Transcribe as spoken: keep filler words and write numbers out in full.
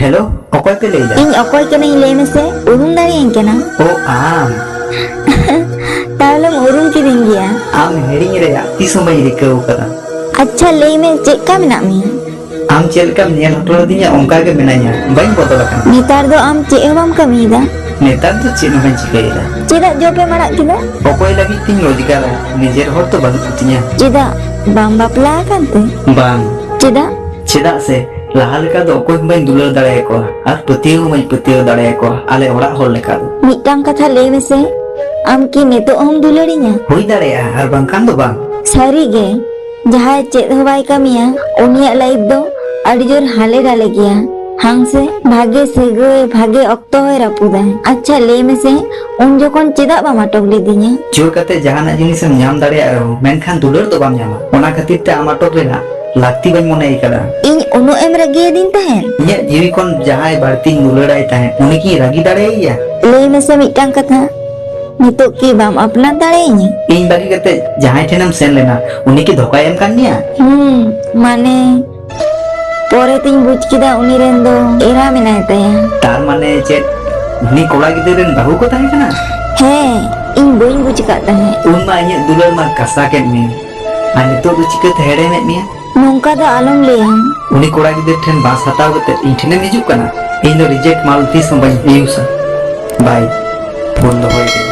Hello, ᱚᱠᱚᱭ ᱯᱮ ᱞᱟᱹᱭ ᱫᱟ? ᱤᱧ ᱚᱠᱚᱭ ᱠᱟᱹᱱᱟᱹᱧ ᱞᱟᱹᱭ ᱢᱮᱥᱮ, ᱩᱨᱩᱢ ᱫᱟᱲᱮᱭᱟᱹᱧ ᱠᱟᱱᱟᱢ? ᱳ, ᱟᱢ᱾ ᱛᱟᱦᱚᱞᱮᱢ ᱩᱨᱩᱢ ᱠᱤᱫᱤᱧ ᱜᱮᱭᱟ᱾ ᱟᱢ ᱦᱤᱲᱤᱧ ᱨᱮᱭᱟᱜ ᱛᱤᱥ ᱦᱚᱸ ᱵᱟᱹᱧ ᱨᱤᱠᱟᱹᱣ ᱠᱟᱫᱟ᱾ ᱟᱪᱪᱷᱟ, ᱞᱟᱹᱭ ᱢᱮ, ᱪᱮᱫ ᱞᱮᱠᱟ ᱢᱮᱱᱟᱜ ᱢᱮᱭᱟ? ᱟᱢ ᱪᱮᱫ ᱞᱮᱠᱟᱢ ᱧᱮᱞ ᱦᱚᱴᱚ ᱟᱹᱫᱤᱧᱟ, ᱚᱱᱠᱟ ᱜᱮ ᱢᱮᱱᱟᱧᱟ, ᱵᱟᱹᱧ ᱵᱚᱫᱚᱞ ᱟᱠᱟᱱᱟ᱾ ᱱᱮᱛᱟᱨ ᱫᱚ ᱟᱢ ᱪᱮᱫ ᱦᱚᱸ ᱵᱟᱢ ᱠᱟᱹᱢᱤᱭᱮᱫᱟ? ᱱᱮᱛᱟᱨ ᱫᱚ ᱪᱮᱫ ᱦᱚᱸ ᱵᱟᱹᱧ ᱪᱤᱠᱟᱹᱭᱮᱫᱟ᱾ ᱪᱮᱫᱟᱜ ᱡᱚᱵ ᱮᱢ ᱟᱲᱟᱜ ᱠᱮᱫᱟ? ᱚᱠᱚᱭ ᱞᱟᱹᱜᱤᱫ ᱛᱤᱧ ᱨᱳᱡᱽᱜᱟᱨᱟ? ᱱᱤᱡᱮᱨ ᱦᱚᱲ ᱛᱚ ᱵᱟᱹᱱᱩᱜ ᱠᱚᱛᱤᱧᱟ᱾ ᱪᱮᱫᱟᱜ? ᱵᱟᱢ ᱵᱟᱯᱞᱟ ᱟᱠᱟᱱ ᱛᱮ? ᱵᱟᱝ᱾ ᱪᱮᱫᱟᱜ? ᱪᱮᱫᱟᱜ ᱥᱮ ᱞᱟᱦᱟ ᱞᱮᱠᱟ ᱫᱚ ᱚᱠᱚᱭ ᱦᱚᱸ ᱵᱟᱹᱧ ᱫᱩᱞᱟᱹᱲ ᱫᱟᱲᱮᱭᱟᱠᱚᱣᱟ ᱟᱨ ᱯᱟᱹᱛᱭᱟᱹᱣ ᱦᱚᱸ ᱵᱟᱹᱧ ᱯᱟᱹᱛᱭᱟᱹᱣ ᱫᱟᱲᱮᱭᱟᱠᱚᱣᱟ ᱟᱞᱮ ᱚᱲᱟᱜ ᱦᱚᱲ ᱞᱮᱠᱟ ᱫᱚ᱾ ᱢᱤᱫᱴᱟᱝ ᱠᱟᱛᱷᱟ ᱞᱟᱹᱭ ᱢᱮᱥᱮ, ᱟᱢ ᱠᱤ ᱱᱤᱛᱚᱜ ᱦᱚᱸᱢ ᱫᱩᱞᱟᱹᱲᱤᱧᱟ? ᱦᱩᱭ ᱫᱟᱲᱮᱭᱟᱜᱼᱟ, ᱟᱨ ᱵᱟᱝᱠᱷᱟᱱ ᱫᱚ ᱵᱟᱝ᱾ ᱥᱟᱹᱨᱤ ᱜᱮ, ᱡᱟᱦᱟᱸᱭ ᱪᱮᱫ ᱦᱚᱸ ᱵᱟᱭ ᱠᱟᱹᱢᱤᱭᱟ, ᱩᱱᱤᱭᱟᱜ ᱞᱟᱭᱤᱯᱷ ᱫᱚ ᱟᱹᱰᱤ ᱡᱳᱨ ᱦᱟᱞᱮ ᱰᱟᱞᱮ ᱜᱮᱭᱟ᱾ ᱦᱟᱝ ᱥᱮ, ᱵᱷᱟᱜᱮ ᱥᱟᱹᱜᱟᱹᱭ, ᱵᱷᱟᱜᱮ ᱚᱠᱛᱚ ᱦᱚᱸᱭ ᱨᱟᱹᱯᱩᱫᱟ᱾ ᱟᱪᱪᱷᱟ, ᱞᱟᱹᱭ ᱢᱮᱥᱮ, ᱩᱱ ᱡᱚᱠᱷᱚᱱ ᱪᱮᱫᱟᱜ ᱵᱟᱢ ᱟᱴᱚᱠ ᱞᱤᱫᱤᱧᱟ? ᱡᱳᱨ ᱠᱟᱛᱮ ᱡᱟᱦᱟᱱᱟᱜ ᱡᱤᱱᱤᱥ ᱮᱢ ᱧᱟᱢ ᱫᱟᱲᱮᱭᱟᱜ ᱨᱮᱦᱚᱸ, ᱢᱮᱱᱠᱷᱟᱱ ᱫᱩᱞᱟᱹᱲ ᱫᱚ ᱵᱟᱢ ᱧᱟᱢᱟ᱾ ᱚᱱᱟ ᱠᱷᱟᱹᱛᱤᱨ ᱛᱮ ᱟᱢ ᱟᱴᱚᱠ ᱨᱮᱱᱟᱜ ᱞᱟᱹᱠᱛᱤ ᱵᱟᱹᱧ ᱢᱚᱱᱮ ᱟᱠᱟᱫᱟ᱾ ᱤᱧ ᱩᱱᱟᱹᱜ ᱮᱢ ᱨᱟᱹᱜᱤᱭᱟᱫᱤᱧ ᱛᱟᱦᱮᱸᱫ? ᱤᱧᱟᱹᱜ ᱡᱤᱣᱤ ᱠᱷᱚᱱ ᱡᱟᱦᱟᱸᱭ ᱵᱟᱹᱲᱛᱤᱧ ᱫᱩᱞᱟᱹᱲᱟᱭ ᱛᱟᱦᱮᱸᱫ, ᱩᱱᱤ ᱠᱤᱧ ᱨᱟᱹᱜᱤ ᱫᱟᱲᱮᱭᱟᱭᱟ? ᱞᱟᱹᱭ ᱢᱮᱥᱮ ᱢᱤᱫᱴᱟᱝ ᱠᱟᱛᱷᱟ, ᱱᱤᱛᱚᱜ ᱠᱤ ᱵᱟᱢ ᱟᱯᱱᱟᱨ ᱫᱟᱲᱮᱭᱟᱹᱧᱟ? ᱤᱧ ᱵᱟᱹᱜᱤ ᱠᱟᱛᱮ ᱡᱟᱦᱟᱸᱭ ᱴᱷᱮᱱᱮᱢ ᱥᱮᱱ ᱞᱮᱱᱟ, ᱩᱱᱤ ᱠᱤ ᱫᱷᱳᱠᱟᱭ ᱮᱢ ᱠᱟᱫ ᱢᱮᱭᱟ? ᱦᱩᱸ, ᱢᱟᱱᱮ, ᱯᱚᱨᱮ ᱛᱤᱧ ᱵᱩᱡᱽ ᱠᱮᱫᱟ ᱩᱱᱤ ᱨᱮᱱ ᱫᱚ ᱮᱨᱟ ᱢᱮᱱᱟᱭ ᱛᱟᱭᱟ᱾ ᱛᱟᱨ ᱢᱟᱱᱮ ᱪᱮᱫ, ᱩᱱᱤ ᱠᱚᱲᱟ ᱜᱤᱫᱟᱹᱨ ᱨᱮᱱ ᱵᱟᱹᱦᱩ ᱠᱚ ᱛᱟᱦᱮᱸ ᱠᱟᱱᱟ? ᱦᱮᱸ, ᱤᱧ ᱵᱟᱹᱧ ᱵᱩᱡᱽ ᱟᱠᱟᱫ ᱛᱟᱦᱮᱸᱫ᱾ ᱩᱱ ᱢᱟ ᱤᱧᱟᱹᱜ ᱫᱩᱞᱟᱹᱲ ᱢᱟ ᱠᱟᱥᱟ ᱠᱮᱫ ᱢᱮ, ᱟᱨ ᱱᱤᱛᱚᱜ ᱫᱚ ᱪᱤᱠᱟᱹᱛᱮ ᱦᱮᱲᱮᱢᱮᱫ ᱢᱮᱭᱟ? ᱱᱚᱝᱠᱟ ᱫᱚ ᱟᱞᱚᱢ ᱞᱟᱹᱭᱟ᱾ ᱩᱱᱤ ᱠᱚᱲᱟ ᱜᱤᱫᱟᱹᱨ ᱴᱷᱮᱱ ᱵᱟᱥ ᱦᱟᱛᱟᱣ ᱠᱟᱛᱮ ᱤᱧ ᱴᱷᱮᱱᱮᱢ ᱦᱤᱡᱩᱜ ᱠᱟᱱᱟ? ᱤᱧ ᱫᱚ ᱨᱤᱡᱮᱠᱴ ᱢᱟᱞ ᱛᱤᱥ ᱦᱚᱸ ᱵᱟᱹᱧ ᱤᱭᱩᱥᱟ᱾ ᱵᱟᱭ, ᱯᱷᱳᱱ ᱫᱚᱦᱚᱭ ᱢᱮ᱾